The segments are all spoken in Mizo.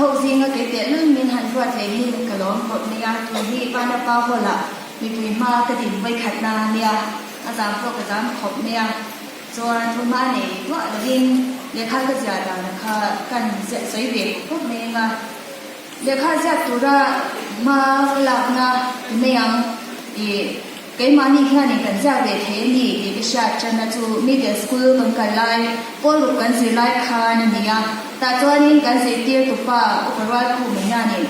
ho zinga kei tehlul min han ruat leh hi ka lawm khawp mai a, tun hi Vanapa Hall ah mipui hma ka din vawikhatna a nia, a zam pawh ka zam khawp mai a, chuan thu hma nei duah lovin lehkha ka ziah dan kha kan ziah sawi ve khawp khawp mai ang a, lehkha ziak tura hma ka lakna ti mai ang ih. Keimahni hianin kan ziak ve thei a ni tih ka hriat ṭanna chu middle school kan kal lai, pawl ruk kan zir lai khan a ni a. Tah chuanin kan zirtirtu pa upa Rualkhuma hianin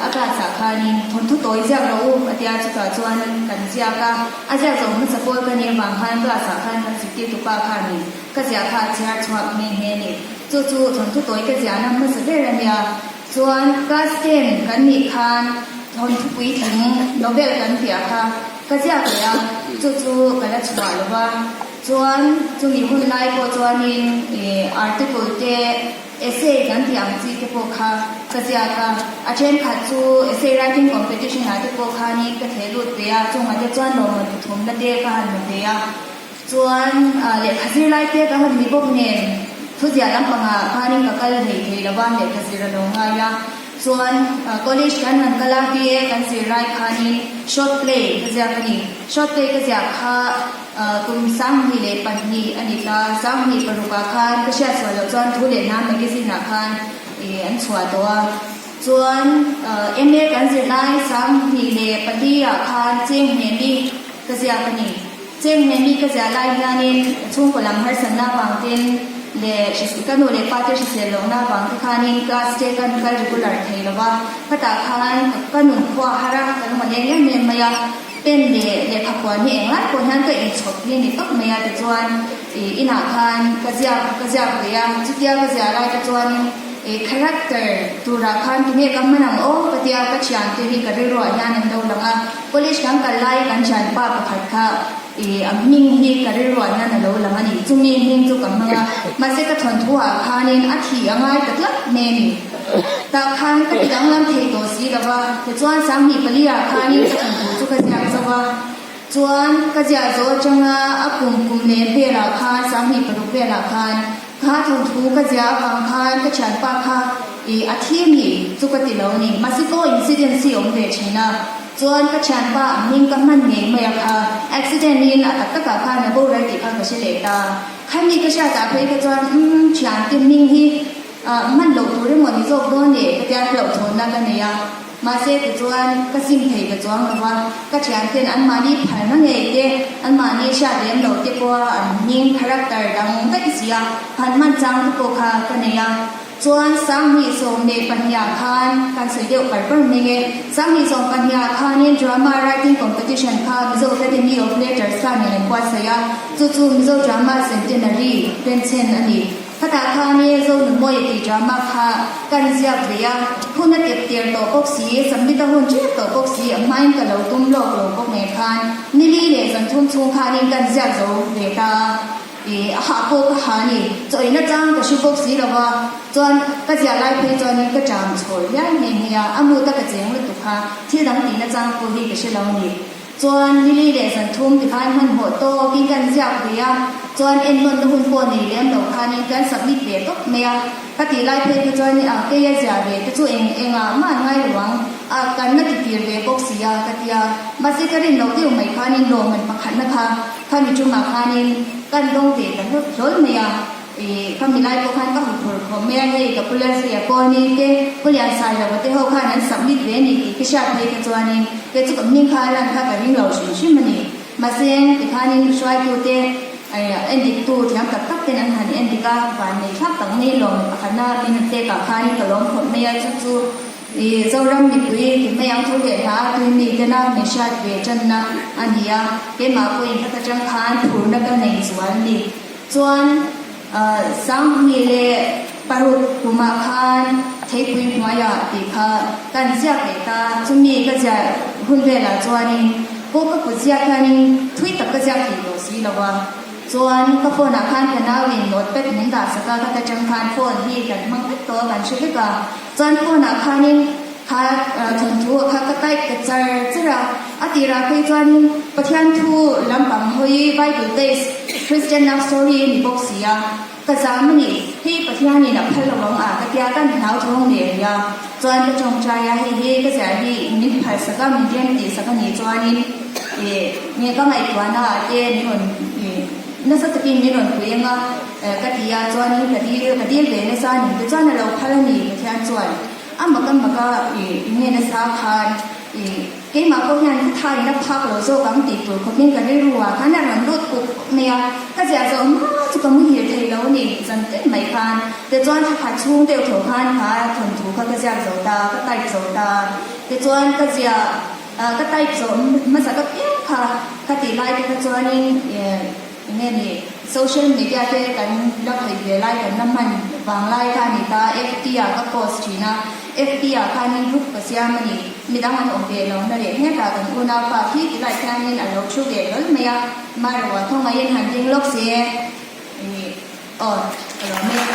a class ah khanin thawnthu tawi ziak rawh u a tia chutah chuanin kan ziak a. A ziak zawh hmasa pawl ka nih avang khan class ah khan kan zirtirtu pa khanin ka ziah kha a chhiar chhuak nghe nghe a ni. Chu chu thawnthu tawi ka ziahna hmasa ber a nia. Chuan class ten kan nih khan thawnthu puitling novel kan piah kha ka ziak leh a, chu chu ka la chhuah lo va. Chuan chumi hun lai pawh chuanin ih article te essay kan tih ang chi te pawh kha ka ziak a. A thenkhat chu essay writing competition ah te pawh khanin ka theh lut ve a, chungah te chuan lawmman pathumna te ka han hmu ve a. Chuan lehkha zir lai te ka han ni bawk nen thuziah lampangah khanin ka kal hlei thei lo va, lehkha zir a lo ngai a. Chuan college kan han kal a, BA kan zir lai khanin short play ka ziak a ni. Short play ka ziah kha kum 2002 a ni ta, 2006 ah khan ka hriat chhuah loh chuan Thu leh Hna magazine ah khan an chhuah tawh a. Chuan MA kan zir lai 2004 ah khan Cheng Hnemi ka ziak a ni. Cheng nen mi ka ziah lai hianin chhungkaw lam harsatna avang ten leh ka nu leh pa te hrisel lohna avang te khanin class te kan kal regular thei lo va, khatah khan ka nun khua a har a, ka lung a leng em em mai a, pen leh lehkha puan hi englai pawh hian ka inchhawp hi a ni tawp mai a, tichuan ih inah khan ka ziak ka ziak ve a, chutia ka ziah lai te chuanin ih character turah khan tunge ka hman ang aw ka tia ka thiante hi ka rilruah hian an lo lang a. College kan kal lai kan thianpa pakhat kha ih a hming hi ka rilruah hian a lo lang a ni. Chumi hming chu ka hmang a, mahse ka thawnthu ah khanin a thih a ngai ta tlat mai a ni. Tah khan ka ti danglam thei tawh si lo va, tichuan 2004 ah khanin ka thawnthu chu ka ziak zo va. Chuan ka ziah zawh atanga a kum kum leh velah khan 2006 velah khan kha thawnthu ka ziah avang khan ka thianpa kha ih a thi mi chu ka ti lo a ni. Mahse coincidence hi a awm ve thin a. Chuan ka thianpa a hming ka hman ngei mai a kha accident in a tak takah khan a boral tih kha ka hre leh ta. Khami ka hriatah phei kha chuan umm thiante hming hi ah hman loh tur emaw ni zawk dawn e ka tia hlauhthawnna ka nei a. Mahse tichuan ka sim thei ka chuang lo va, ka thianten anmahni phalna ngei te, anmahni hriat lem lo te pawha an hming, character, dang daih si a, han hman chang te pawh kha ka nei a. Chuan 2012 ah khan kan sawi deuh par par mai e. 2012 ah khanin Drama Writing Competition kha Mizo Academy of Letters khan in an buatsaih a, chu chu Mizo Drama Centenary denchhen a ni. Khatah khan i Zonunmawia tih drama kha kan ziak ve a, hun a tep tir tawh bawk si, submit a hun ṭep tawh bawk si, a hmain ka lo tum lawk lo bawk nen khan nili leh zanthum chhung khanin kan ziak zo ve ta a, i a hah pawh ka ha ni, chaw in atang ka hre bawk si lo va, chuan ka ziah lai phei chuanin ka ṭam chhawl hial nghe nghe a, a mut a ka cheng lutuk kha thil dang tihna chang pawh hi ka hre lo a ni. Chuan nili leh zanthum tikhan hmanhmawh tawkin kan ziak ve a, chuan ennawnna hun pawh nei lem lo khanin kan submit ve tawp mai a. Ka tih lai phei kha chuan a kei a ziah ve te chu eng engah mah an ngai lo ang a, kan la ti tir ve bawk si a ka ti a. Mahse ka rin loh deuh mai khanin lawmman pakhatna kha khami tumah khanin kan dawng ve ta hlawl mai a. Ih, ka milai pawh khan ka hmu phur khawp mai a, hei ka pu Lalzuia pawh ni te, Pu Liansailova te ho khan an submit ve a ni tih ka hriat phei kha chuanin kei chu ka hming kha a lan kha ka ring lo hrim hrim a ni. Mahse, tikhanin hruaitute endiktu thiam tak tak ten an han endik a, van nei thlak tak mai lawm pakhatna min han pek ah khanin ka lawm khawp mai a, chu chu ih Zoram mipui ti mai ang thu leh hla a tui mi tena min hriat ve tanna a ni a, keimah pawhin ka ta tang khan phurna ka nei zual a ni. Chuan 2006 kumah khan theipui hnuaiah tih kha kan ziak leh ta. Chumi ka ziah hun velah chuanin pawh ka kut ziak hianin thui tak ka ziak thei tawh si lo a. Chuan ka phone ah khan ka nauin notepad min dah sak a, ka ta tang khan phone hi kan hmang vek tawh a, kan hre vek a. Chuan phone ah khanin kha thawnthu ah kha ka type ta char char a, a tirah phei chuanin Pathian thu lampang hawi Bible based Christian love story a ni bawk si a. Ka zam a ni, hei Pathianin a phal lo ang a ka tia kan hlau thawng leh rih a, chuan ka tawngtai a, hei hi ka ziah hi min phal sak a, min rem tih sak a nih chuanin ih nge ka ngaihtuahna ah te min rawn ih nasa takin min rawn pui ang a ka ti a, chuanin ka dil ka dil ve nasa a ni tichuan a lo phal a ni Pathian chuan a mak a mak a ih nge nasa khan ih. Keimah pawh hian ka thain a phak lo zawk ang tih tur khawpin ka rilru ah khan a rawn lut pup mai a, ka ziah zawh hma chu ka muhil thei lo a ni, zan tin mai khan. Tichuan thla khat chhung deuh tho khan kha thawnthu kha ka ziak zo ta, ka type zo ta. Tichuan ka ziah ka type zawh hmasa ka piang kha ka tih lai te kha chuanin eng nge ni social media te kan la khawih ve lai kan la hman vang lai kha a ni ta, FB ah ka post thin a. FB ah khanin group ka siam a ni. Midang an awm ve lo na leh hnekah kan unaupa khi ti lai khianin a lo thu ve hlawl mai a, Maroa thawngaiin han ding lawk se ih aw ka lo mek.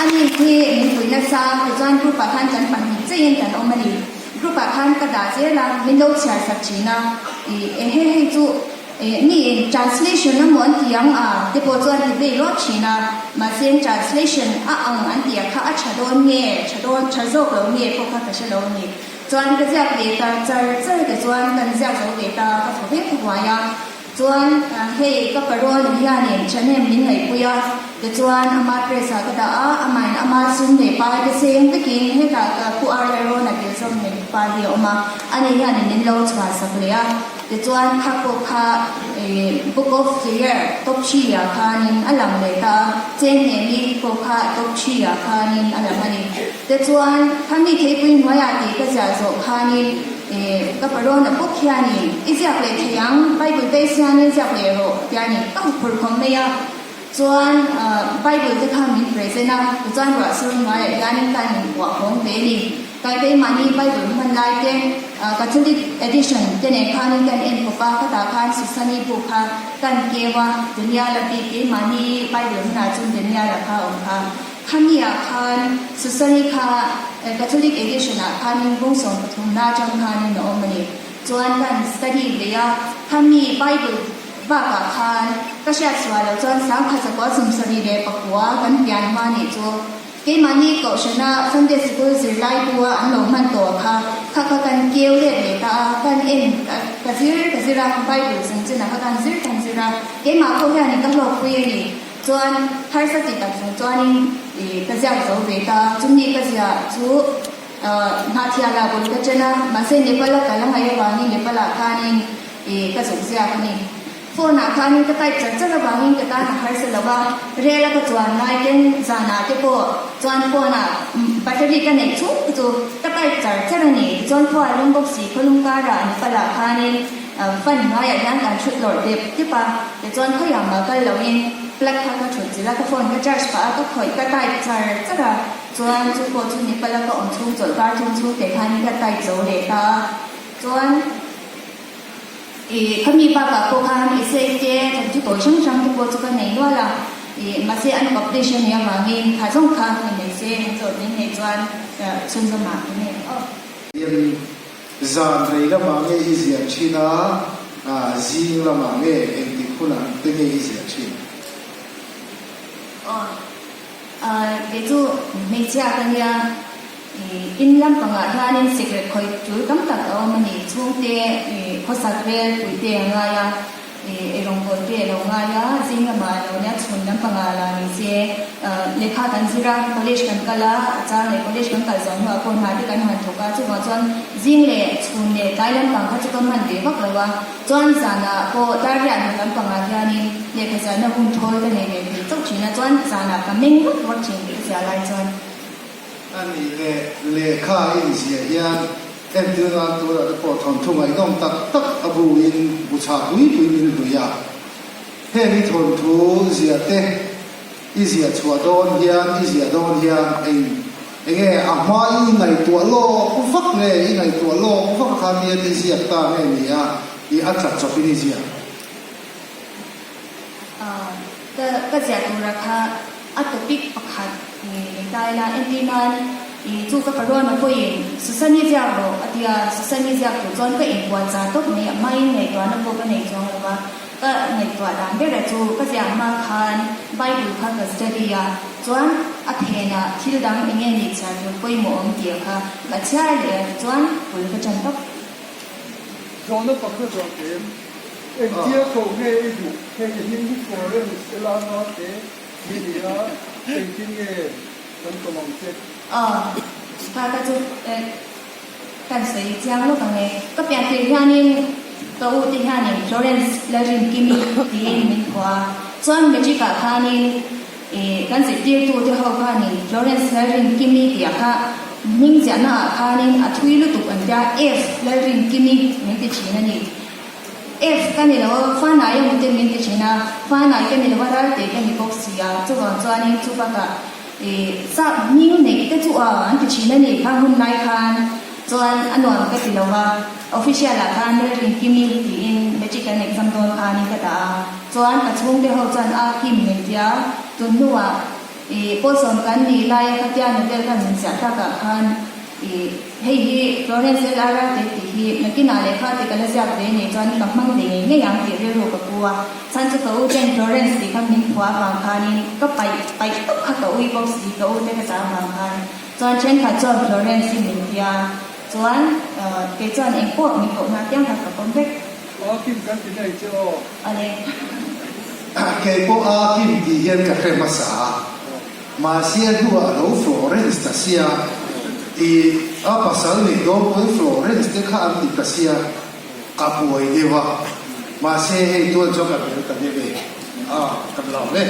Ani khi min pui nasa, tichuan group ah khan kan pahnih cheiin kan awm a ni. Group ah khan ka dah zel a, min lo chhiar sak thin a, ih ehe hei chu Mi in translation a maw an ti ang a te pawh chuan ti vei luat thin a, mahse translation a ang an tih a kha a tha dawn nge, tha dawn, tha zawk lo nge pawh kha ka hre lo a ni. Chuan ka ziak ve ta char char te chuan kan ziak zo ve ta, ka thaw vek huai a. Chuan hei ka parawn hianin thahnem min ngaihpui a, tichuan ama press ah ka dah a, amahin ama sum leh pai te seng vekin hetah ka pu ar leh rawn a kilzawm nei pa hi a awm a, ani hianin min lo chhuah sak leh a. Tichuan kha pawh kha Book of the Year top three ah khanin a lang leh ta a, Chenhnemi pawh kha top three ah khanin a lang a ni. Tichuan kha mi theipui hnuaiah tih ka ziah zawh khanin ka parawn a bawk hianin i ziak leh thei ang, Bible base hianin ziak leh rawh tianin ka huphurh khawm mai a. Chuan Bible te kha min present a, tichuan ruahsur hnuaiah hianin ka inkuah hawng ve a ni. Kai keimahni Bible hman lai te Catholic edition te nen khanin kan en kawp a, khatah khan Susani bu kha kan keu a, Daniala bik keimahni Bible hmanah chuan Daniala kha a awm kha. Khamiah khan Susani kha Catholic edition ah khanin bung 13 na atang khanin a awm a ni. Chuan kan study ve a, khami Bible Bakah khan ka hriat chhuah loh chuan sangkhat zakua 79 kan pian hma nih chu keimahni kohhrana Sunday Sikul zirlai bua an lo hman tawh kha kha kha kan keu let leh ta a, kan en ka zir ka zir a, Bible chanchinah kha kan zir kan zir a, keimah pawh hianin ka hlawkpui a ni. Chuan harsa ti tak chung chuanin ka ziak zo ve ta a, chumi ka ziah chu Hnahthiala bul ka chen a, mahse Nepal a kal a ngaih avangin Nepal ah khanin I ka zuk ziak a ni. Phone ah khanin ka type char char avangin ka tan a harsa lo a, rel a ka chuan lai ten zanah te pawh chuan phone ah battery ka neih chhung te chu ka type char char a ni. Tichuan khua a lum bawk si, khawlum karah Nepal ah khanin fan hnuaiah hian kan thut lawrh dep dep a, tichuan khawiah mah kal loin plug kha ka thut zilh a, ka phone ka charge pah a, ka khawih ka type char char a, chuan chu pawh chu Nepal a ka awm chhung chawlh kar thum chhung te khanin ka type zo leh ta a, chuan. I khami bakah pawh khan essay te thawmhnaw tawi hrang hrang te pawh chu ka nei nual a, i mahse an publish a nih avangin kha zawng kha ni mai se an zawh mai nei chuan chhunzawmah ka nei ang aw. Eng zan rei lamah nge i ziah thin a, zing lamah nge engtik hunah te nge i ziah thin? Aw, kei chu hmeichhia ka nia. In lampangah hianin sikret khawih tul tam tak a awm a ni. Chhungte khawsak vel puite a ngai a, eirawngbawl te a lo ngai a, zing lamah a lo nia chhun lampangah la ni se. Lehkha kan zir a, college kan kal a, a chang leh college kan kal zawh hnuah pawh hna te kan han thawk a, chuvang chuan zing leh chhun leh tlai lampang kha chu ka hman ve vak lo a. Chuan zanah pawh darriah hnu lampangah hianin lehkha ziahna hun thawl ka nei ve thei chauh thin a, chuan zanah ka meng vak vak thin ka ziah lai chuan. A nih leh lehkha a inziah hian entir nan turah te pawh thawnthu ngaihnawm tak tak a bu in bu chhah pui pui min hlui a. Heng i thawnthu ziah te i ziah chhuah dawn hian i ziah dawn hian eng enge a hma i ngaihtuah lawk vak nge i ngaihtuah lawk vak a khan hian i ziak ta nge ni a i a tla chawp in i ziah. Ka ka ziah tura kha a topic pakhat i ta ila entir nan i chu ka paruana pawhin Susani ziak rawh a ti a, Susani ziak tur chuan ka inbuatchah tawp mai a, hmain ngaihtuahna pawh ka nei chuang lo va. Ka ngaihtuah dan ber a chu ka ziah hma khan Bible kha ka study a, chuan a phenah thil dang eng nge nih chhiar tur pawimawh awm tih kha ka chhiar leh a, tichuan bul ka ṭan tawp. Zawhna pakhat zawh tlem, engtia koh nge i duh? Hei i hming hi Florence Elana te i ni a, engtin nge kan tawm ang che? Aw, kha ka chu Kan sawi chiang lawk ang e. Ka pian tir hianin ka u te hianin Florence Lalrinkimi tiin min phuah a. Chuan Magic ah khanin ih kan zirtirtu te ho khanin Florence Lalrinkimi tih ah kha hming ziahna ah khanin a thui lutuk an tia F Lalrinkimi min ti thin a ni. F ka ni lo a, Fanai emaw te min ti thin a, Fanai ka ni lo a, Ralte ka ni bawk si a, chuvang chuanin chubakah I sap hming neih te chu a an ti thin a ni kha hun lai khan chuan a nuam ka ti lo va, official ah khan Lalrinkimi tiin matric an exam dawn khanin ka dah a, chuan ka chhungte ho chuan a Kim min ti a, tun hnuah i pawlsawm kan nih laia khatia novel khan min ziah takah khan I hei hi Florence LR a te tih hi nakinah lehkha te ka la ziak ve nei chuan ka hmang ve ngei ngei ang tih rilru ka pu a. Chhan chu ka u ten Florence tih kha min phuah avang khanin ka paih paih tawp kha ka ui bawk si ka u te ka chah avang khan chuan thenkhat chuan Florence hi min tia chuan kei chuan engpawh min koh hna piang kha ka pawm vek. Aw Kim kan ti nei che aw. Ale. Kei pawh a Kim tih hian ka hre hmasa a. Mahse a hnuah a lo Florence ta sia, i a pasal nei dawn pawn Florence te kha an ti ta sia, ka buai deuh a. Mahse hei tuan chuan ka bel ta deuh e, a ka lo e.